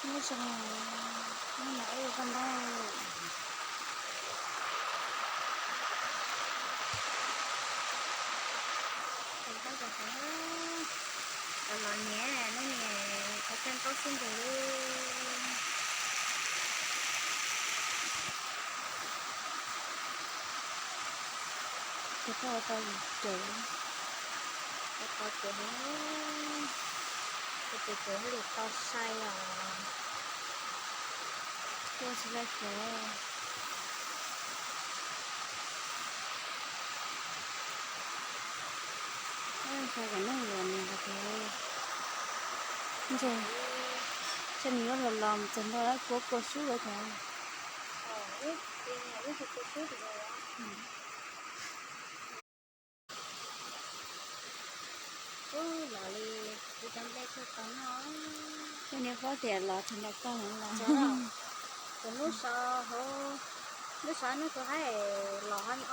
Nyob zoo, hnub no wb ua koj ntaub. Ua ntaub rau qhov los niam, hnub niam qhov coj ntaub xwb nkaus li. Ces koj ua tau ces, ua tau ces, ua ces ces lwm tau sai os. Tuaj tsis laj ces, ntshe kom neeg luam niam hais tias, ntshe, ntshe nws yuav los los mus txog nrog lawv kua kua sub lawm ces. Ub, los li kuv cov nplej tuaj tau noj. Koj niam paub tias los txog nrog koj heev los. Tus hnub so, hnub so hnub tus haib los ho nyob